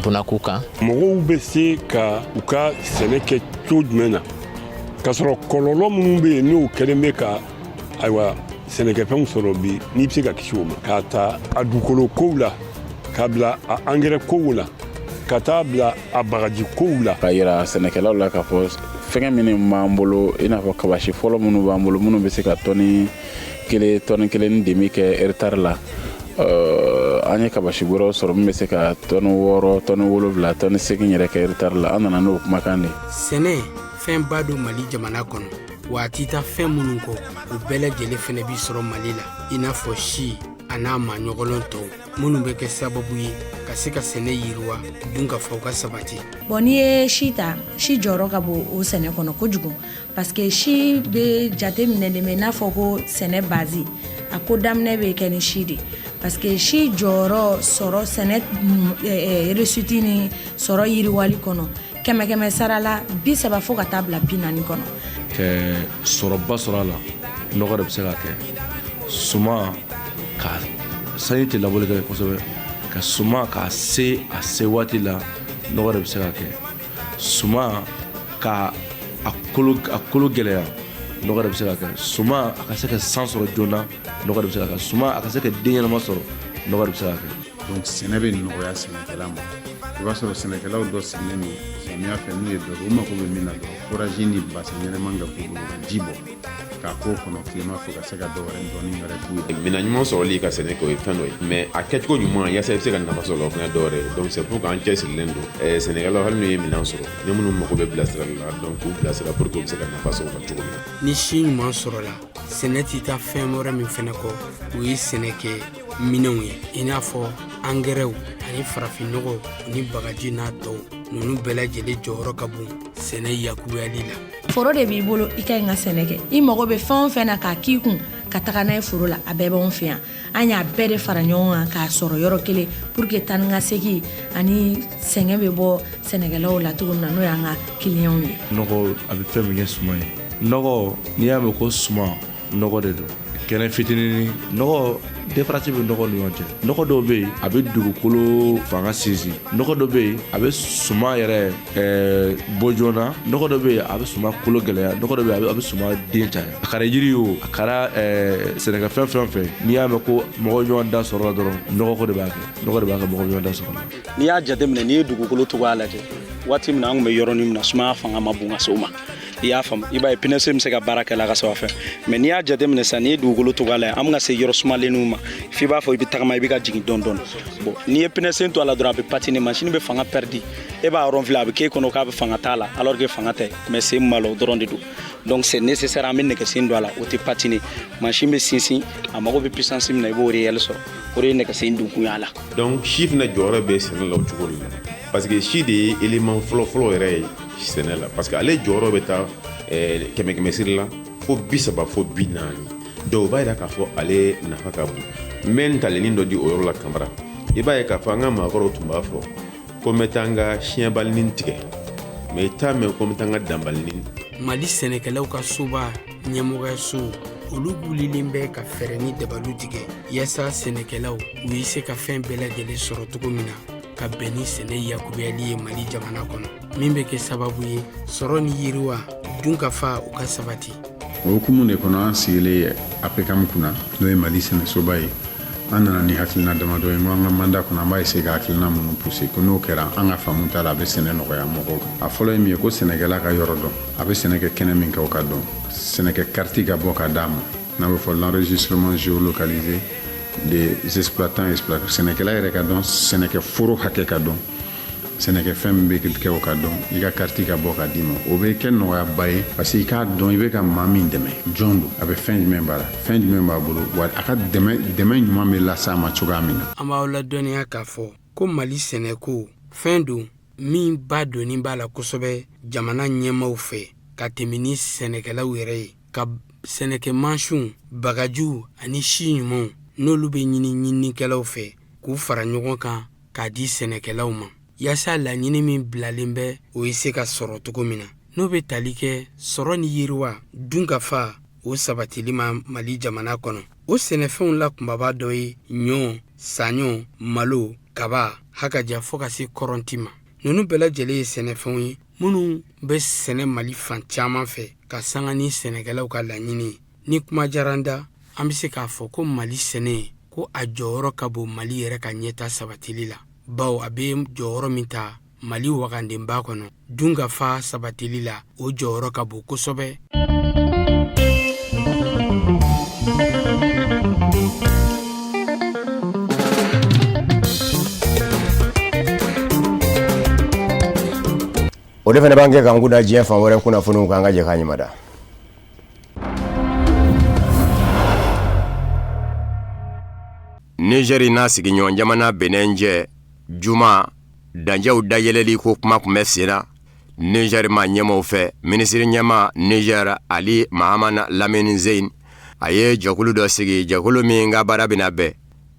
bunakun kan. Mɔgɔw bɛ se ka u ka sɛnɛ kɛ cogo jumɛn na k'a sɔrɔ kɔlɔlɔ minnu bɛ yen n'o kɛlen bɛ ka, ayiwa, sɛnɛkɛfɛnw sɔrɔ bi, n'i bɛ se ka kisi o ma, k'a ta a dugukolo kow la, k'a bila a angɛrɛ kow la, ka taa bila a bagaji kow la. Ka yira sɛnɛkɛlaw la k'a fɔ fɛngɛ minnu b'an bolo, i n'a fɔ kabasi fɔlɔ minnu b'an bolo, minnu bɛ se ka tɔni kelen, tɔni kelen ni demi kɛ hectare la, an ye kabasi wɛrɛw sɔrɔ min bɛ se ka tɔni 6, tɔni 7, tɔni 8 yɛrɛ kɛ hectare la. An nana n'o kumakan de. Sɛnɛ fɛnba don Mali jamana kɔnɔ, wa a tɛ taa fɛn minnu kɔ, o bɛɛ lajɛlen fɛnɛ bi sɔrɔ Mali la, i n'a fɔ si a n'a maɲɔgɔlɔn tɔw minnu bɛ kɛ sababu ye ka se ka sɛnɛ yiriwa, dunkafaw ka sabati. Bon, n'i ye si ta, si jɔyɔrɔ ka bon o sɛnɛ kɔnɔ kojugu, parce que si bɛ jate minɛ de i n'a fɔ ko sɛnɛ base, a ko daminɛ bɛ kɛ ni si de, parce que si jɔyɔrɔ sɔrɔ sɛnɛ réussite ni sɔrɔ yiriwali kɔnɔ, kɛmɛ kɛmɛ sara la, 30 fo ka taa bila 40 kɔnɔ. Kɛ sɔrɔba sɔrɔ a la, nɔgɔ de bɛ se ka kɛ suma ka sanji tɛ labɔli kɛ kosɛbɛ, ka suma k'a se a se waati la, nɔgɔ de bɛ se ka kɛ suma ka a kolo gɛlɛya, nɔgɔ de bɛ se ka kɛ suma a ka se ka san sɔrɔ joona, nɔgɔ de bɛ se ka kɛ suma a ka se ka den ɲɛnama sɔrɔ, nɔgɔ de bɛ se ka kɛ. Donc sɛnɛ bɛ nɔgɔya sɛnɛkɛla ma. I b'a sɔrɔ sɛnɛkɛlaw dɔ sigilen don samiya fɛ, n'u ye dɔ kɛ, u mako bɛ min na dɔrɔn, forage ni bassin ɲɛnɛman ka k'u bolo ka ji bɔ k'a k'o kɔnɔ tilema fɛ, ka se ka dɔ wɛrɛ dɔɔni wɛrɛ k'u ye. Minɛn ɲuman sɔrɔli ka sɛnɛ kɛ, o ye fɛn dɔ ye, mais a kɛcogo ɲuman yaasa i bɛ se ka nafa sɔrɔ, o fana dɔ wɛrɛ ye. Donc c'est pour que an cɛsirilen don sɛnɛkɛlaw, hali n'u ye minɛn sɔrɔ, ni minnu mago bɛ bilasirali la, donc k'u bilasira pour que u bɛ se ka nafa sɔrɔ o la cogo min na. Ni si ɲuman sɔrɔla, sɛnɛ tɛ taa fɛn wɛrɛ min fɛnɛ kɔ, o ye sɛnɛkɛ minɛnw ye, i n'a fɔ angɛrɛw ani farafinnɔgɔ ni bagaji n'a tɔw. Ninnu bɛɛ lajɛlen jɔyɔrɔ ka bon sɛnɛ yakuyali la. Foro de b'i bolo, i ka ɲi ka sɛnɛ kɛ, i mago bɛ fɛn o fɛn na k'a k'i kun ka taga n'a ye foro la, a bɛɛ b'anw fɛ yan. An y'a bɛɛ de fara ɲɔgɔn kan k'a sɔrɔ yɔrɔ kelen pour que taa ni ka segin ani sɛgɛn bɛ bɔ sɛnɛkɛlaw la cogo min na, n'o y'an ka kiliyanw ye. Nɔgɔ, a bɛ fɛn min kɛ suma ye, nɔgɔ, n'i y'a mɛn ko suma, nɔgɔ de don. Kɛnɛ fitinin nɔgɔ, différence bɛ nɔgɔ ni ɲɔgɔn cɛ. Nɔgɔ dɔw bɛ yen, a bɛ dugukolo fanga sinsin. Nɔgɔ dɔ bɛ yen, a bɛ suma yɛrɛ bɔ joona. Nɔgɔ dɔ bɛ yen, a bɛ suma kolo gɛlɛya. Nɔgɔ dɔ bɛ yen, a bɛ suma den caya. A kɛra yiri ye o, a kɛra sɛnɛkɛfɛn fɛn fɛn, n'i y'a mɛn ko mɔgɔ ɲɔgɔn da sɔrɔ la dɔrɔn, nɔgɔ ko de b'a kɛ, nɔgɔ de b'a kɛ mɔgɔ ɲɔgɔn da sɔrɔ la. N'i y'a jateminɛ, n'i ye dugukolo cogoya lajɛ, waati min na an tun bɛ yɔrɔnin min na, sumaya fanga ma bon ka se o ma, i y'a faamu, i b'a ye pneu bɛ se ka baara kɛ la ka sɔrɔ a fɛ. Mais n'i y'a jateminɛ sisan, n'i ye dugukolo cogoya lajɛ, an bɛ ka se yɔrɔ sumalenninw ma, f'i b'a fɔ i bɛ tagama, i bɛ ka jigin dɔɔni dɔɔni. Bon, n'i ye pneu to a la dɔrɔn, a bɛ patiner, machine bɛ fanga perdu, e b'a ronfler, a bɛ k'e kɔnɔ k'a bɛ fanga t'a la, alors que fanga tɛ, mais sen min b'a la, o dɔrɔn de don. Donc c'est nécessaire, an bɛ nɛgɛsen don a la, o tɛ patiner, machine bɛ sinsin, a mago bɛ puissance min na, i b'o réel sɔrɔ. O de ye nɛgɛsen donkun y'a la. Donc si fana jɔyɔrɔ bɛ sɛnɛ la o cogo de la, parce que si de ye élément fɔlɔ-fɔlɔ yɛrɛ ye sɛnɛ la, parce que ale jɔyɔrɔ bɛ taa kɛmɛ kɛmɛ siri la fo 30 fo 40. Donc o b'a yira k'a fɔ ale nafa ka bon. N bɛ ntalenin dɔ di o yɔrɔ la, Kamara. I b'a ye k'a fɔ an ka maakɔrɔw tun b'a fɔ ko n bɛ taa n ka siɲɛbalinin tigɛ, mais i t'a mɛn ko n bɛ taa n ka danbalinin. Mali sɛnɛkɛlaw ka soba ɲɛmɔgɔyaso, olu wulilen bɛ ka fɛɛrɛ ni dabaliw tigɛ yaasa sɛnɛkɛlaw u ye se ka fɛn bɛɛ lajɛlen sɔrɔ cogo min na ka bɛn ni sɛnɛ yakubiyali ye Mali jamana kɔnɔ, min bɛ kɛ sababu ye sɔrɔ ni yiriwa, dunkafa, u ka sabati. O hukumu de kɔnɔ, an sigilen APCAM kunna, n'o ye Mali sɛnɛsoba ye, an nana ni hakilina damadɔ ye. N ko an ka mandat kɔnɔ, an b'a essayer ka hakilina minnu pousser, ko n'o kɛra, an ka faamu t'a la, a bɛ sɛnɛ nɔgɔya mɔgɔw kan. A fɔlɔ ye min ye, ko sɛnɛkɛla ka yɔrɔ dɔn, a bɛ sɛnɛ kɛ kɛnɛ min kɛ, o ka dɔn, sɛnɛkɛ carte ka bɔ ka d'a ma, n'a bɛ fɔ l'enregistrement géolocalisé des exploitants exploitants. Sɛnɛkɛla yɛrɛ ka dɔn, sɛnɛkɛ foro hakɛ ka dɔn, sɛnɛkɛfɛn min bɛ kɛ, o ka dɔn, i ka carte ka bɔ ka d'i ma. O bɛ kɛ nɔgɔyaba ye, parce que i k'a dɔn i bɛ ka maa min dɛmɛ, jɔn don, a bɛ fɛn jumɛn baara, fɛn jumɛn b'a bolo, wa a ka dɛmɛ ɲuman bɛ las'a ma cogoya min na. An b'aw ladɔnniya k'a fɔ ko Mali sɛnɛko fɛn don min ba donni b'a la kosɛbɛ jamana ɲɛmaw fɛ ka tɛmɛ ni sɛnɛkɛlaw yɛrɛ ye, ka sɛnɛkɛ mansinw, bagajiw ani si ɲumanw, n'olu bɛ ɲini ɲininikɛlaw fɛ, k'u fara ɲɔgɔn kan k'a di sɛnɛkɛlaw ma, yaasa laɲini min bilalen bɛ, o ye se ka sɔrɔ cogo min na, n'o bɛ tali kɛ sɔrɔ ni yiriwa, dunkafa, o sabatili ma Mali jamana kɔnɔ. O sɛnɛfɛnw la kunbaba dɔ ye ɲɔ, saɲɔ, malo, kaba, hakaja fo ka se kɔrɔnti ma. Ninnu bɛɛ lajɛlen ye sɛnɛfɛnw ye minnu bɛ sɛnɛ Mali fan caman fɛ ka sanga ni sɛnɛkɛlaw ka laɲini ye. Ni kuma diyara n da, an bɛ se k'a fɔ ko Mali sɛnɛ ko a jɔyɔrɔ ka bon Mali yɛrɛ ka ɲɛta sabatili la, bawo a bɛ jɔyɔrɔ min ta Mali wagandenba kɔnɔ dunkafa sabatili la, o jɔyɔrɔ ka bon kosɛbɛ. O de fana b'an kɛ k'an kun da diɲɛ fan wɛrɛ kunnafoniw kan, an ka jɛ k'a ɲɛmada. Nizɛri n'a sigiɲɔgɔn jamana Benɛn cɛ juma dancɛw dayɛlɛli ko kuma tun bɛ sen na Nizɛri maa ɲɛmaaw fɛ. Minisiri ɲɛmaa Nizɛri Ali Mahaman Lamine Zeine, a ye jɛkulu dɔ sigi, jɛkulu min ka baara bɛna bɛn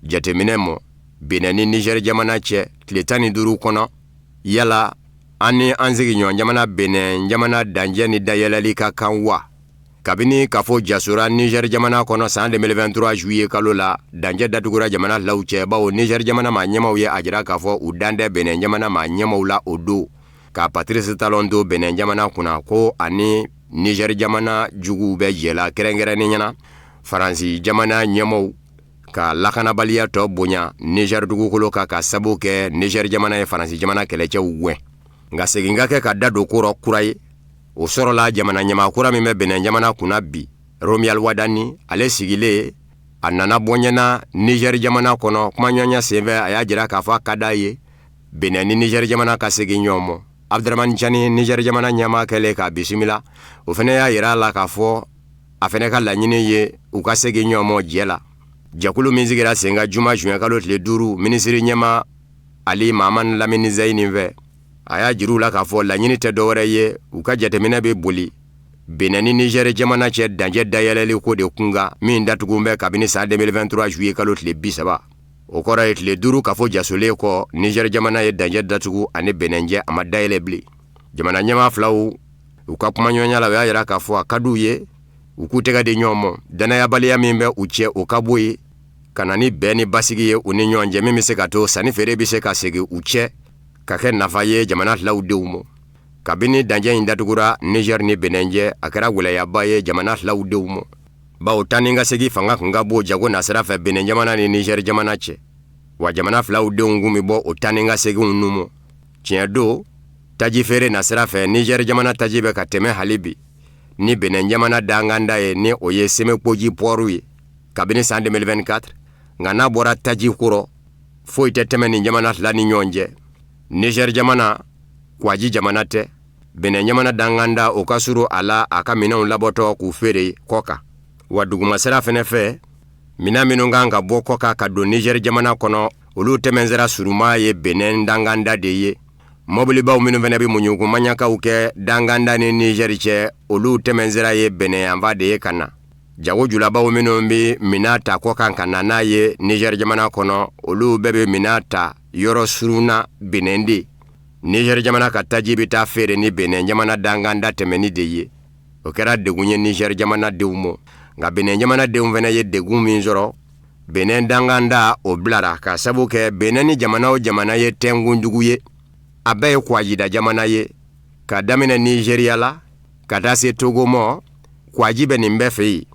jateminɛ mɔ Benɛn ni Nizɛri jamana cɛ tile 15 kɔnɔ. Yala an ni an sigiɲɔgɔn jamana Benɛn jamana dancɛ ni dayɛlɛli ka kan wa? Kabini kafo jasora Niger jamana kɔnɔ san 2023 juillet kalo la, dancɛ datugura jamana filaw cɛ, bawo Niger jamana maa ɲɛmaaw ye a jira k'a fɔ u dan tɛ Benin jamana maa ɲɛmaaw la o don, ka Patrice Talon to Benin jamana kunna ko ani Niger jamana juguw bɛ jɛ la, kɛrɛnkɛrɛnnenya na Faransi jamana ɲɛmaaw ka lakanabaliya tɔ bonya Niger dugukolo kan ka sabu kɛ Niger jamana ye Faransi jamana kɛlɛcɛw gɛn. Nka segin ka kɛ ka da don ko rɔ kura ye, o sɔrɔla jamana ɲɛmaa kura min bɛ Benin jamana kunna bi, Romuald Wadani, ale sigilen, a nana bɔ ɲɛna Niger jamana kɔnɔ kumaɲɔgɔnya senfɛ. A y'a jira k'a fɔ a ka d'a ye Benin ni Niger jamana ka segin ɲɔgɔn ma. Abdramani Cani, Niger jamana ɲɛmaa kɛlen k'a bisimila, o fana y'a jira a la k'a fɔ a fana ka laɲini ye u ka segin ɲɔgɔn ma jɛ la. Jɛkulu min sigira sen kan juma juin kalo tile 5 minisiri ɲɛmaa Ali Mahaman Lamine Zeine fɛ, a y'a jira u la k'a fɔ laɲini tɛ dɔwɛrɛ ye, u ka jateminɛ bɛ boli Benin ni Niger jamana cɛ dancɛ dayɛlɛli ko de kunkan min datugu bɛ kabini san 2023 juillet kalo tile 30. O kɔrɔ ye tile 5 kafo jasolen kɔ, Niger jamana ye dancɛ datugu ani Benin cɛ, a ma dayɛlɛ bilen. Jamana ɲɛmaa filaw u ka kumaɲɔgɔnya la, u y'a jira k'a fɔ a ka d'u ye u k'u tɛgɛ di ɲɔgɔn ma, dannayabaliya min bɛ u cɛ o ka bɔ yen, ka na ni bɛn ni basigi ye u ni ɲɔgɔn cɛ, min bɛ se ka to sanni feere bɛ se ka segin u cɛ ka kɛ nafa ye jamana filaw denw ma. Kabini dancɛ in datugura Niger ni Benin cɛ, a kɛra gɛlɛyaba ye jamana filaw denw ma, bawo taa ni ka segin fanga kun ka bon jago nasira fɛ Benin jamana ni Niger jamana cɛ. Wa jamana filaw denw kun bɛ bɔ o taa ni ka seginw nu ma. Tiɲɛ don, taji feere nasira fɛ, Niger jamana taji bɛ ka tɛmɛ hali bi ni Benin jamana danganda ye, ni o ye Sɛmɛkpodji pɔri ye kabini san 2024. Nka n'a bɔra taji ko rɔ, foyi tɛ tɛmɛ nin jamana fila ni ɲɔgɔn cɛ. Niger jamana kwaji jamana tɛ. Benin jamana danganda o ka surun a la a ka minɛnw labɔtɔ k'u feere kɔkan. Wa dugumasira fɛnɛ fɛ, minɛn minnu kan ka bɔ kɔkan ka don Niger jamana kɔnɔ, olu tɛmɛnsira surunma ye Benin danganda de ye. Mɔbilibaw minnu fɛnɛ bɛ muɲuku maɲakaw kɛ danganda ni Niger cɛ, olu tɛmɛnsira ye Benin yanfan de ye ka na. Jago julabaw minnu bɛ minɛn ta kɔkan ka na n'a ye Niger jamana kɔnɔ, olu bɛɛ bɛ minɛn ta yɔrɔ surunna Benin de. Niger jamana ka taji bɛ taa feere ni Benin jamana danganda tɛmɛni de ye. O kɛra degun ye Niger jamana denw ma. Nka Benin jamana denw fana ye degun min sɔrɔ, Benin danganda o bilara ka sabu kɛ Benin ni jamana o jamana ye tɛnkunjugu ye, a bɛɛ ye kwajida jamana ye, ka daminɛ Nizeriya la ka taa se Togo ma, kwaji bɛ nin bɛɛ fɛ yen.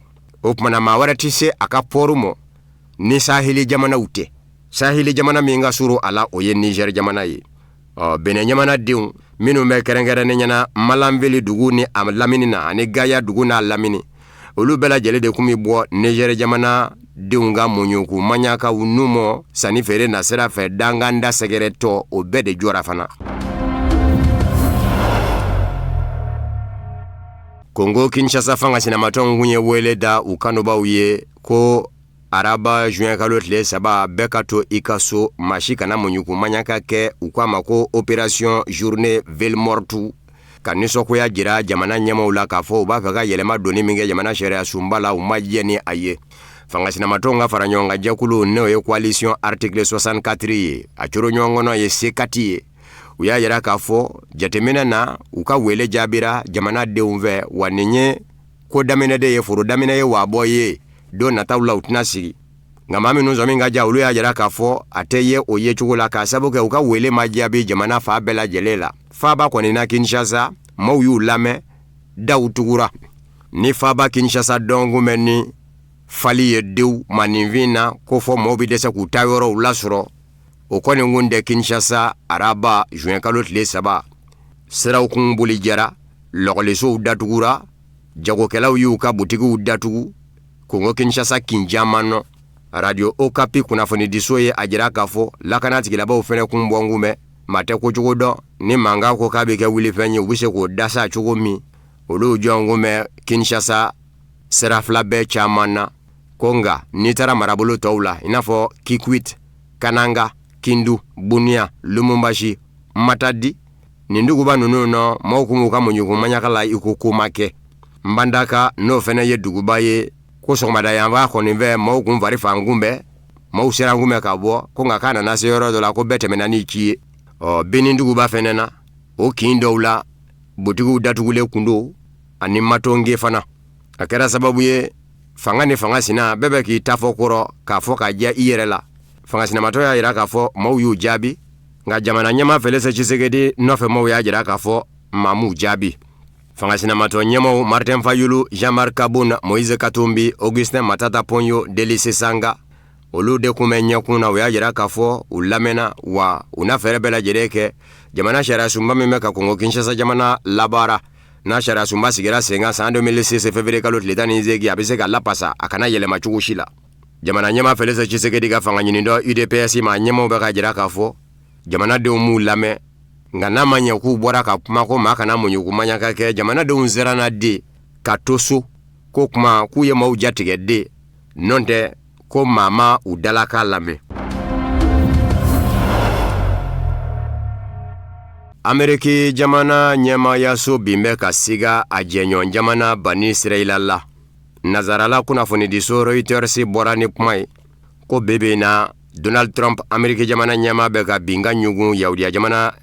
O tuma na maa wɛrɛ tɛ se a ka pɔri ma ni saheli jamanaw tɛ. Saheli jamana min ka surun a la, o ye Nizɛri jamana ye. Ɔ Benin jamana denw minnu bɛ kɛrɛnkɛrɛnnenya na Malanveli dugu ni a lamini na ani Gaya dugu n'a lamini, olu bɛɛ lajɛlen de tun bɛ bɔ Nizɛri jamana denw ka muɲuku maɲakaw nu mɔ sanni feere nasira fɛ danganda sɛgɛrɛtɔ, o bɛɛ de jɔra fana. Kongo Kinshasa fanga sinamatɔnw kun ye wele da u kanubaw ye ko araba juin kalo tile 3, bɛɛ ka to i ka so, maa si kana muɲuku maɲaka kɛ. U k'a ma ko opération journée ville morte, ka nisɔngoya jira jamana ɲɛmaaw la k'a fɔ u b'a fɛ ka yɛlɛma donni min kɛ jamana sariya sunba la, u ma jɛ ni a ye. Fanga sinamatɔnw ka fara ɲɔgɔn kan jɛkulu, n'o ye coalition article 64 ye, a coro ɲɔgɔn kɔnɔ ye C4 ye, u y'a yira k'a fɔ jateminɛ na, u ka wele jaabira jamana denw fɛ, wa nin ye ko daminɛ de ye foro daminɛ ye waabɔ ye, don nataw la u tɛna sigi. Nka maa minnu sɔmi ka ja, olu y'a jira k'a fɔ a tɛ ye o ye cogo la, k'a sabu kɛ u ka wele ma jaabi jamana fan bɛɛ lajɛlen la. Faaba kɔni na Kinshasa, maaw y'u lamɛn, daw tugura. Ni faaba Kinshasa dɔn kun bɛ ni fali ye dewu maaninfin na, ko fɔ maaw bɛ dɛsɛ k'u taa yɔrɔw lasɔrɔ. O kɔni kun tɛ Kinshasa araba juin kalo tile 3. Siraw kun boli jara, lɔkɔlisow datugura, jagokɛlaw y'u ka butigiw datugu Kongo Kinshasa kin caman nɔ. Radio Okapi kunnafonidiso ye a jira k'a fɔ lakana tigilabaw fɛnɛ kun bɔnkun bɛ, maa tɛ ko cogo dɔn, ni mankan ko k'a bɛ kɛ wulifɛn ye, u bɛ se k'o dasa cogo min. Olu jɔnkun bɛ Kinshasa sira fila bɛɛ caman na. Ko nka n'i taara marabolo tɔw la, i n'a fɔ Kikwit, Kananga, Kindu, Bunia, Lubumbashi, Matadi, nin duguba ninnu nɔ, maaw kun b'u ka muɲugu maɲaka la i ko ko ma kɛ. Mbandaka, n'o fɛnɛ ye duguba ye, ko sɔgɔmada yanfan kɔni fɛ, maaw kun fari fankun bɛ, maaw sirankun bɛ ka bɔ, ko nka k'a nana se yɔrɔ dɔ la ko bɛɛ tɛmɛna ni ci ye. Ɔ, Beni duguba fɛnɛ na, o kin dɔw la, butigiw datugulen kun don, ani Matonge fana. A kɛra sababu ye fanga ni fanga sina bɛɛ bɛ k'i ta fɔ kɔrɔ k'a fɔ k'a diya i yɛrɛ la. Fanga sinamatɔ y'a jira k'a fɔ maaw y'u jaabi, nka jamana ɲɛmaa Felix Tshisekedi nɔfɛ maaw y'a jira k'a fɔ maa m'u jaabi. Fanga sinamatɔ ɲɛmaaw Martin Fayulu, Jean-Marc Kabund, Moïse Katumbi, Augustin Matata Ponyo, Delly Sesanga, olu de kun bɛ ɲɛkun na. U y'a jira k'a fɔ u lamɛnna, wa u na fɛɛrɛ bɛɛ lajɛlen kɛ jamana sariyasunba min bɛ ka Kongo Kinshasa jamana labaara, n'a sariyasunba sigira sen kan san 2006 février kalo tile 18, a bɛ se ka lapasa, a kana yɛlɛma cogo si la. Jamana ɲɛmaa Felix Tshisekedi ka fanga ɲinitɔn UDPS maa ɲɛmaaw bɛ k'a jira k'a fɔ jamanadenw m'u lamɛn, nka n'a ma ɲɛ k'u bɔra ka kuma ko maa kana muɲugu maɲaka kɛ, jamanadenw siranna de ka to so, ko kuma k'u ye maaw jatigɛ de, n'o tɛ ko maa ma u dalakan lamɛn. Ameriki jamana ɲɛmaayaso bin bɛ ka siga a jɛɲɔgɔn jamana Bani Israɛla la. Nazarala kunnafonidiso Reuters bɔra ni kuma ye ko bi bi in na Donald Trump, Ameriki jamana ɲɛmaa, bɛ ka binkan ɲugun Yahudiya jamana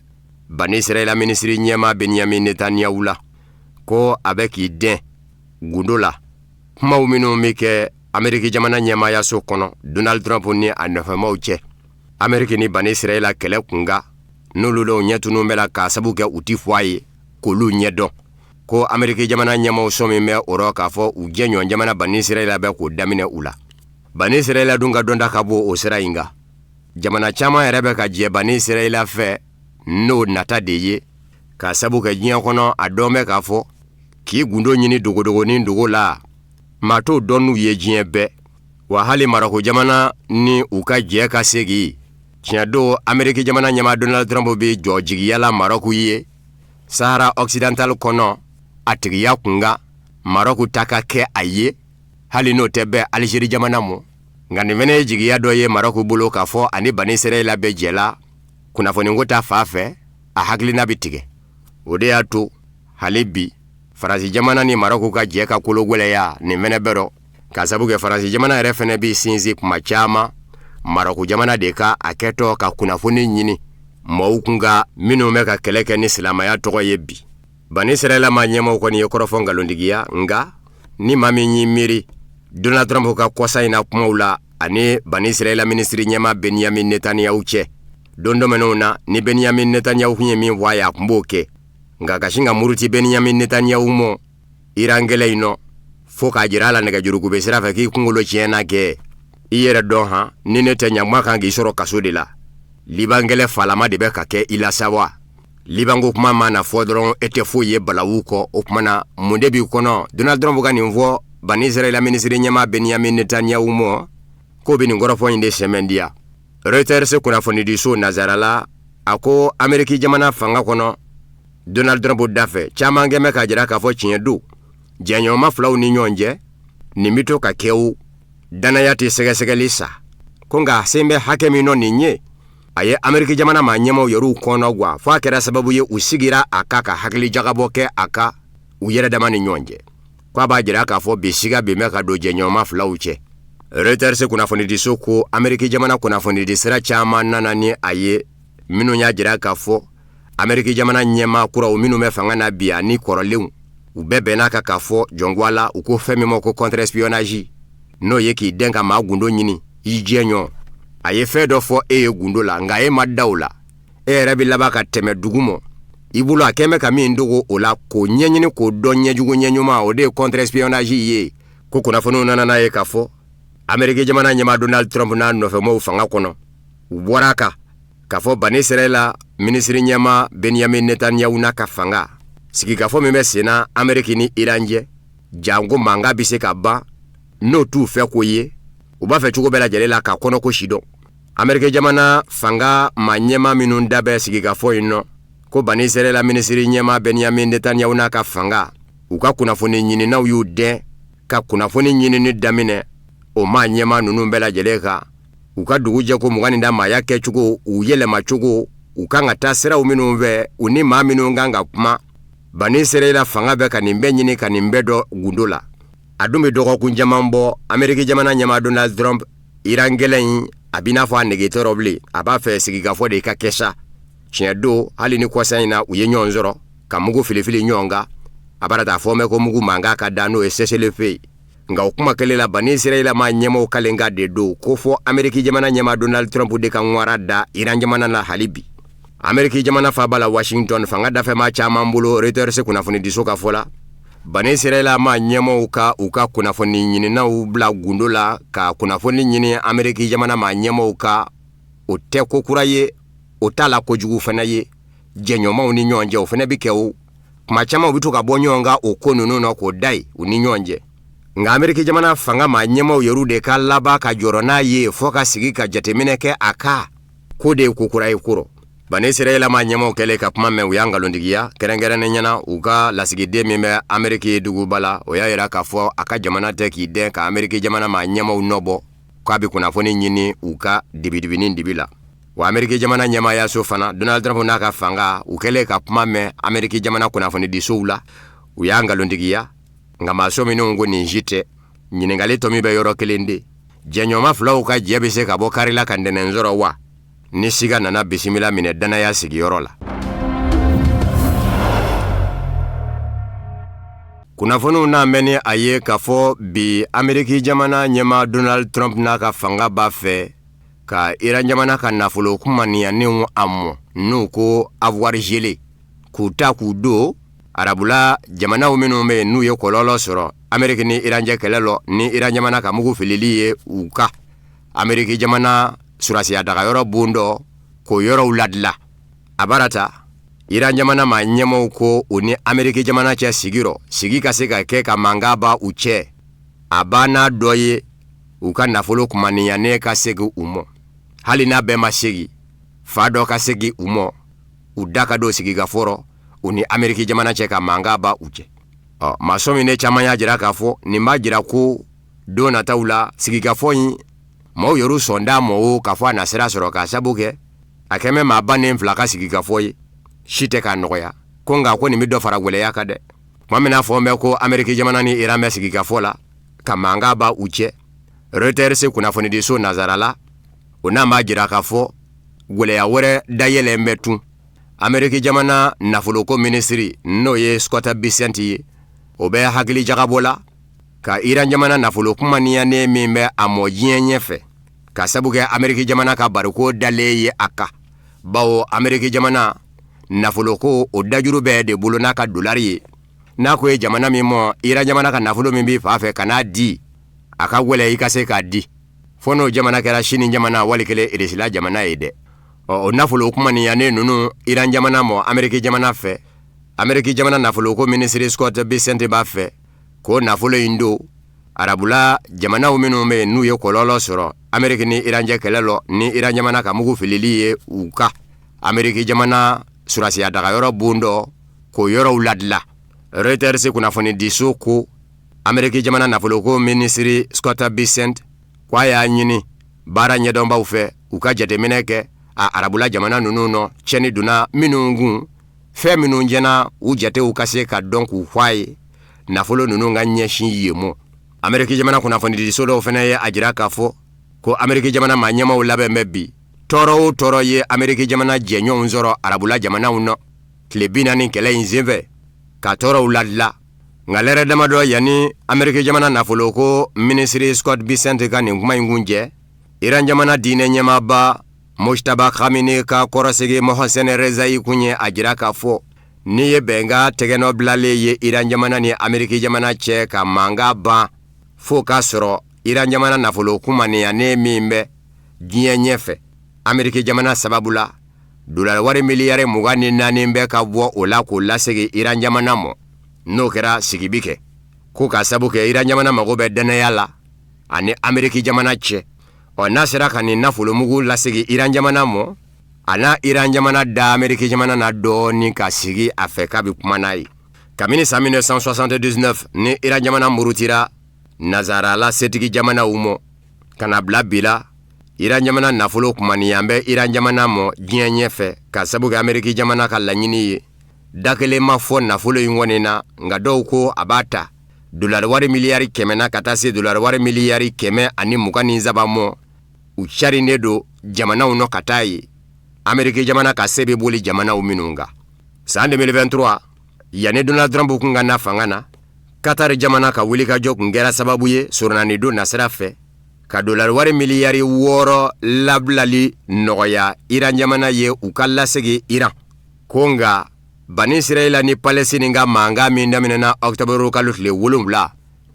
Bani Israɛla minisiri ɲɛmaa Benyamin Netanyahu la, ko a bɛ k'i dɛn gundo la kumaw minnu bɛ kɛ Ameriki jamana ɲɛmaayaso kɔnɔ Donald Trump ni a nɔfɛmaw cɛ, Ameriki ni Bani Israɛla kɛlɛ kunkan, n'olu dɔw ɲɛ tunun bɛ la k'a sabu kɛ u ti fɔ a ye k'olu ɲɛdɔn, ko Ameriki jamana ɲɛmaaw sɔmi bɛ o rɔ k'a fɔ u jɛɲɔgɔn jamana Bani Israɛla bɛ k'o daminɛ u la. Bani Israɛla dun ka dɔnta ka bon o sira in kan. Jamana caman yɛrɛ bɛ ka jɛ Bani Israɛla fɛ n'o nata de ye, k'a sabu kɛ diɲɛ kɔnɔ a dɔn bɛ k'a fɔ k'i gundo ɲini dogodogonin dogo la, maa t'o dɔn n'u ye diɲɛ bɛɛ. Wa hali Marɔku jamana ni u ka jɛ ka segin, tiɲɛ don, Ameriki jamana ɲɛmaa Donald Trump bɛ jɔ jigiya la Marɔku ye Sahara occidental kɔnɔ a tigiya kunkan, Marɔku ta ka kɛ a ye, hali n'o tɛ bɛn Alizeri jamana ma. Nka nin fana ye jigiya dɔ ye Marɔku bolo k'a fɔ ani Bani Israɛla bɛ jɛ la kunnafoniko ta fan fɛ, a hakilina bɛ tigɛ. O de y'a to hali bi Faransi jamana ni Marɔku ka jɛ ka kolo gwɛlɛya nin fɛnɛ bɛ rɔ, k'a sabu kɛ Faransi jamana yɛrɛ fɛnɛ bɛ sinsin kuma caman Marɔku jamana de ka a kɛtɔ ka kunnafoni ɲini mɔgɔw kun kan minnu bɛ ka kɛlɛ kɛ ni silamɛya tɔgɔ ye bi. Bani Israɛla maa ɲɛmaaw kɔni ye kɔrɔfɔ nkalontigiya, nka ni maa min y'i miiri Donald Trump ka kɔsa in na kumaw la ani Bani Israɛla minisiri ɲɛmaa Benyamin Netanyahu cɛ don tɛmɛnenw na, ni Benyamin Netanyahu kun ye min fɔ a ye, a kun b'o kɛ. Nka ka sin ka muruti Benyamin Netanyahu mɔ Iran kɛlɛ in nɔ, fo k'a jira a la nɛgɛjuruku bɛ sira fɛ k'i kunkolo tiɲɛna kɛ i yɛrɛ dɔn han, ni ne tɛ ɲakuma kan k'i sɔrɔ kaso de la. Liban kɛlɛ falama de bɛ ka kɛ i la sa wa? Liban ko kuma mana fɔ dɔrɔn e tɛ foyi ye balawu kɔ. O tuma na mun de b'i kɔnɔ? Donald Trump ka nin fɔ Bani Israɛla minisiri ɲɛmaa Benyamin Netanyahu mɔ, k'o bɛ nin kɔrɔfɔ in de sɛmɛntiya. Reuters kunnafonidiso nazarala a ko Ameriki jamana fanga kɔnɔ Donald Trump da fɛ caman kɛn bɛ k'a jira k'a fɔ tiɲɛ don, jɛɲɔgɔnma filaw ni ɲɔgɔn cɛ nin bɛ to ka kɛ, o dannaya tɛ sɛgɛsɛgɛli sa, ko nka sen bɛ hakɛ min nɔ nin ye, a ye Ameriki jamana maa ɲɛmaaw yɛrɛw kɔnɔ gwan, fo a kɛra sababu ye u sigira a kan ka hakili jagabɔ kɛ a kan u yɛrɛ dama ni ɲɔgɔn cɛ, ko a b'a jira k'a fɔ bi siga bin bɛ ka don jɛɲɔgɔnma filaw cɛ. Reuters kunnafonidiso ko Ameriki jamana kunnafonidi sira caman nana ni a ye minnu y'a jira k'a fɔ Ameriki jamana ɲɛmaa kuraw minnu bɛ fanga na bi ani kɔrɔlenw, U bɛɛ bɛnna kan k'a fɔ jɔnko la, u ko fɛn min ma ko contre-espionnage, n'o ye k'i dɛn ka maa gundo ɲini i jɛɲɔgɔn. A ye fɛn dɔ fɔ e ye gundo la, nka e ma da o la. E yɛrɛ bɛ laban ka tɛmɛ dugu mɔ i bolo, a kɛn bɛ ka min dogo o la, k'o ɲɛɲini k'o dɔn ɲɛjugu ɲɛɲuman, o de ye contre-espionnage ye. Ko kunnafoniw nana n'a ye k'a fɔ Ameriki jamana ɲɛmaa Donald Trump n'a nɔfɛmɔgɔw fanga kɔnɔ, u bɔra a kan k'a fɔ Bani Israɛla minisiri ɲɛmaa Benyamin Netanyahu n'a ka fanga, sigikafɔ min bɛ senna Ameriki ni Iran cɛ, janko mankan bɛ se ka ban, n'o t'u fɛ ko ye. U b'a fɛ cogo bɛɛ lajɛlen la ka kɔnɔko si dɔn. Ameriki jamana fanga maa ɲɛmaa minnu da bɛ sigikafɔ in nɔ, ko Bani Israɛla minisiri ɲɛmaa Benyamin Netanyahu n'a ka fanga, u ka kunnafoni ɲininaw y'u dɛn ka kunnafoni ɲinini daminɛ o maa ɲɛmaa ninnu bɛɛ lajɛlen kan, u ka dugu jɛko 20 nin da maaya kɛcogo, u yɛlɛmacogo, u kan ka taa siraw minnu fɛ, u ni maa minnu kan ka kuma. Bani Israɛla fanga bɛ ka nin bɛɛ ɲini ka nin bɛɛ dɔn gundo la. A dun bɛ dɔgɔkun caman bɔ, Ameriki jamana ɲɛmaa Donald Trump, Iran kɛlɛ in, a b'i n'a fɔ a nege tɔrɔ bilen. A b'a fɛ sigikafɔ de ka kɛ sa. Tiɲɛ don, hali ni kɔsa in na u ye ɲɔgɔn sɔrɔ ka mugu filifili ɲɔgɔn kan, a bara taa fɔ mɛn ko mugu mankan ka da, n'o ye cessez-le-feu ye. Nka o kuma kelen la, Bani Israɛla maa ɲɛmaaw kalenkan de don ko fɔ Ameriki jamana ɲɛmaa Donald Trump de ka ŋwara da Iran jamana la hali bi. Ameriki jamana faaba la Washington, fanga dafɛmaa caman bolo, Reuters kunnafonidiso ka fɔ la, Bani Israɛla maa ɲɛmaaw ka u ka kunnafoni ɲininaw bila gundo la ka kunnafoni ɲini Ameriki jamana maa ɲɛmaaw ka, o tɛ ko kura ye, o t'a la kojugu fana ye. Jɛɲɔgɔnmaw ni ɲɔgɔn cɛ, o fana bɛ kɛ. O kuma caman, u bɛ to ka bɔ ɲɔgɔn kan o ko ninnu na k'o da yen u ni ɲɔgɔn cɛ. Nka Ameriki jamana fanga maa ɲɛmaaw yɛrɛ de ka laban ka jɔrɔ n'a ye fɔ ka sigi ka jateminɛ kɛ a kan ko de ye ko kura ye kɔrɔ. Bani Israɛla maa ɲɛmaaw kɛlen ka kuma mɛn, u y'a nkalontigiya kɛrɛnkɛrɛnnen ɲɛna. U ka lasigiden min bɛ Ameriki duguba la, o y'a yira k'a fɔ a ka jamana tɛ k'i dɛn ka Ameriki jamana maa ɲɛmaaw nɔbɔ k'a bɛ kunnafoni ɲini u ka dibidibinin dibi la. Wa Ameriki jamana ɲɛmaayaso fana, Donald Trump n'a ka fanga, u kɛlen ka kuma mɛn Ameriki jamana kunnafonidisow la, u y'a nkalontigiya. Nka maa sɔminenw ko nin si tɛ ɲininkali tɔ min bɛ yɔrɔ kelen de: jɛɲɔgɔnma filaw ka jɛ bɛ se ka bɔ kari la ka ntɛnɛn sɔrɔ wa, ni siga nana bisimila minɛ dannaya sigiyɔrɔ la? Kunnafoniw n'a mɛn ni a ye k'a fɔ bi Ameriki jamana ɲɛmaa Donald Trump n'a ka fanga b'a fɛ ka Iran jamana ka nafolo kumaniyanenw a mɔ, n'u ko avoir gelé, k'u ta k'u don arabula jamanaw minnu bɛ yen n'u ye kɔlɔlɔ sɔrɔ Ameriki ni Iran cɛ kɛlɛ lɔ, ni Iran jamana ka mugu filili ye u ka Ameriki jamana surasiya dagayɔrɔ bon dɔ, k'o yɔrɔw ladila. A bara ta Iran jamana maa ɲɛmaaw ko u ni Ameriki jamana cɛ sigi rɔ, sigi ka se ka kɛ ka mankan ban u cɛ, a banna dɔ ye u ka nafolo kumaniyanen ka segin u mɔ. Hali n'a bɛɛ ma segin, fa dɔ ka segin u mɔ, u da ka don sigikafɔ rɔ u ni Ameriki jamana cɛ ka mankan ban u cɛ. Ɔ, maa sɔminen caman y'a jira k'a fɔ nin b'a jira ko don nataw la, sigikafɔ in, maaw yɛrɛ sɔn d'a ma o k'a fɔ a na sira sɔrɔ, k'a sabu kɛ a kɛmɛ maa bannen fila ka sigikafɔ ye, si tɛ k'a nɔgɔya ko. Nka ko nin bɛ dɔ fara gwɛlɛya kan dɛ. Tuma min n'a fɔ bɛ ko Ameriki jamana ni Iran bɛ sigikafɔ la ka mankan ban u cɛ, Reuters kunnafonidiso nazarala o n'a b'a jira k'a fɔ gwɛlɛya wɛrɛ dayɛlɛn bɛ tun. Ameriki jamana nafoloko minisiri, n'o ye Scott Bessent ye, o bɛ hakili jagabɔ la ka Iran jamana nafolo kumaniyanen min bɛ a mɔ diɲɛ ɲɛfɛ, ka sabu kɛ Ameriki jamana ka bariko dalen ye a kan, bawo Ameriki jamana nafoloko o dajuru bɛɛ de bolo n'a ka dolari ye. N'a ko ye jamana min mɔ, Iran jamana ka nafolo min b'i fa fɛ ka n'a di, a ka gwɛlɛ i ka se k'a di, fo n'o jamana kɛra Sini jamana wali kelen Irisila jamana ye dɛ. Ɔ, o nafolo kumaniyanen ninnu Iran jamana mɔ Ameriki jamana fɛ, Ameriki jamana nafoloko minisiri Scott Bessent b'a fɛ k'o nafolo in don arabula jamanaw minnu bɛ yen n'u ye kɔlɔlɔ sɔrɔ Ameriki ni Iran cɛ kɛlɛ lɔ, ni Iran jamana ka mugu filili ye u ka Ameriki jamana surasiya dagayɔrɔ bon dɔ, k'o yɔrɔw ladila. Reuters kunnafonidiso ko Ameriki jamana nafoloko minisiri Scott Bessent ko a y'a ɲini baara ɲɛdɔnbaw fɛ u ka jateminɛ kɛ a arabula jamana ninnu nɔ, tiɲɛni donna minnu kun, fɛn minnu jɛna, u jatew ka se ka dɔn k'u fɔ a ye, nafolo ninnu ka ɲɛsin yen mɔ. Ameriki jamana kunnafonidiso dɔw fana ye a jira k'a fɔ ko Ameriki jamana maa ɲɛmaaw labɛn bɛ bi, tɔɔrɔ o tɔɔrɔ ye Ameriki jamana jɛɲɔgɔnw sɔrɔ arabula jamanaw nɔ tile 40 kɛlɛ in senfɛ, ka tɔɔrɔw ladila. Nka lɛrɛ damadɔ yanni Ameriki jamana nafoloko minisiri Scott Bessent ka nin kuma in kuncɛ, Iran jamana diinɛ ɲɛmaaba Mojtaba Khamenei ka kɔrɔsigi Mohsen Rezaei kun ye a jira k'a fɔ n'i ye bɛnkan tɛgɛnɔ bilalen ye Iran jamana ni Ameriki jamana cɛ ka mankan ban fo k'a sɔrɔ Iran jamana nafolo kunmaniyanen min bɛ diɲɛ ɲɛfɛ Ameriki jamana sababu la, dolari wari miliyari 24 bɛ ka bɔ o la k'o lasegin Iran jamana mɔ. N'o kɛra sigi bi kɛ ko k'a sabu kɛ Iran jamana mago bɛ dannaya la ani Ameriki jamana cɛ. Ɔ n'a sera ka nin nafolomugu lasegin Iran jamana mɔ, a na Iran jamana da Ameriki jamana na dɔɔnin ka sigi a fɛ k'a bɛ kuma n'a ye. Kabini san 1979 ni Iran jamana murutira nazarala setigi jamanaw mɔ ka na bila bi la, Iran jamana nafolo kumaniyan bɛ Iran jamana mɔ diɲɛ ɲɛfɛ ka sabu kɛ Ameriki jamana ka laɲini ye. Da kelen ma fɔ nafolo in kɔni na, nka dɔw ko a b'a ta dolari wari miliyari 100 na ka taa se dolari wari miliyari 123 mɔ. U carinen don jamanaw nɔ ka taa ye Ameriki jamana ka se bɛ boli jamanaw minnu kan. San 2023 yanni Donald Trump kun ka na fanga na, Qatar jamana ka wulikajɔ kun kɛra sababu ye soronanidon nasira fɛ ka dolari wari miliyari 6 labilali nɔgɔya Iran jamana ye u ka lasegin Iran ko. Nka Bani Israɛla ni Palestine ka mankan min daminɛna ɔkutɔburu kalo tile 7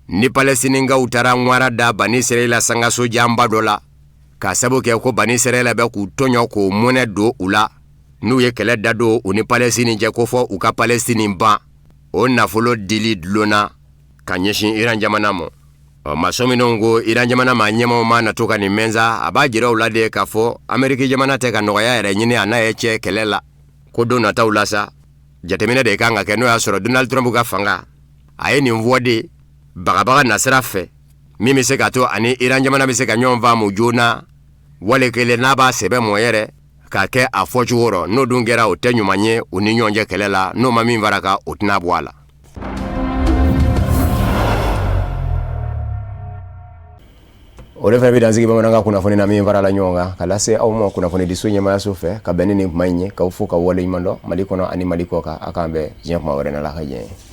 ni Palestinikaw taara ŋwara da Bani Israɛla sangaso janba dɔ la k'a sabu kɛ ko Bani Israɛla bɛ k'u tɔɲɔ k'o mɔnɛ don u la, n'u ye kɛlɛ dadon u ni Palestine cɛ ko fɔ u ka Palestine ban, o nafolo dili dulonna ka ɲɛsin Iran jamana ma. Ɔ masɔminɛw ko Iran jamana maa ɲɛmaw ma na to ka nin mɛn sa, a b'a jira u la de k'a fɔ Ameriki jamana tɛ ka nɔgɔya yɛrɛ ɲini a n'a ye cɛ kɛlɛ la, ko don nataw la sa jateminɛ de kan ka kɛ n'o y'a sɔrɔ Donald Trump ka fanga a ye nin fɔ de bagabaga nasira fɛ min bɛ se ka to ani Iran jamana bɛ se ka ɲɔgɔn faamu joona, wale kelen n'a b'a sɛbɛ mɔ yɛrɛ k'a kɛ a fɔcogo rɔ. N'o dun kɛra, o tɛ ɲuman ye u ni ɲɔgɔn cɛ kɛlɛ la. N'o ma min fara kan, o tɛna bɔ a la. O de fana bɛ dansigi bamanankan kunnafoni na min farala ɲɔgɔn kan ka lase aw ma kunnafonidiso ɲɛmaayaso fɛ ka bɛn ni nin kuma in ye. K'aw fo ka waleɲuman dɔn Mali kɔnɔ ani Mali kɔ kan. A k'an bɛn diɲɛ kuma wɛrɛ n'Ala ka diɲɛ ye.